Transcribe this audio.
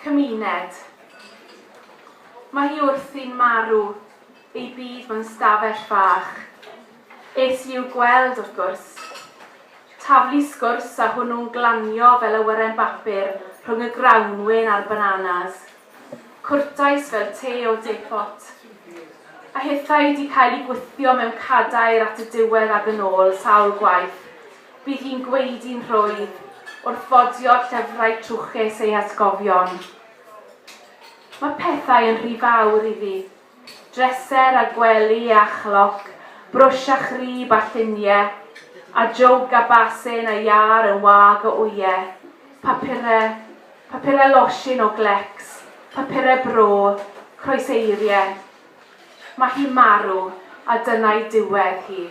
Cymuned. Mae hi wrthi'n marw, ei byd mewn stafell fach. Es i i'w gweld, wrth gwrs. Taflu sgwrs a hwnnw'n glanio fel awyren bapur rhwng y grawnwin a'r bananas. Cwrtais fel te o depot. A hithau 'di cael ei gwthio mewn cadair at y diwedd ag yn ôl, sawl gwaith. Bydd hi'n gwaedu'n rhwydd wrth fodio llyfrau trwchus ei hatgofion. Mae pethau yn rhy fawr iddi. Dreser a gwely a chloc, brwsh a chrib a llunie, a jwg a basin a jar yn wag o wye, papure, papure losin o glecs, papure bro, croeseirie. Mae hi'n marw, a dyna'i diwedd hi.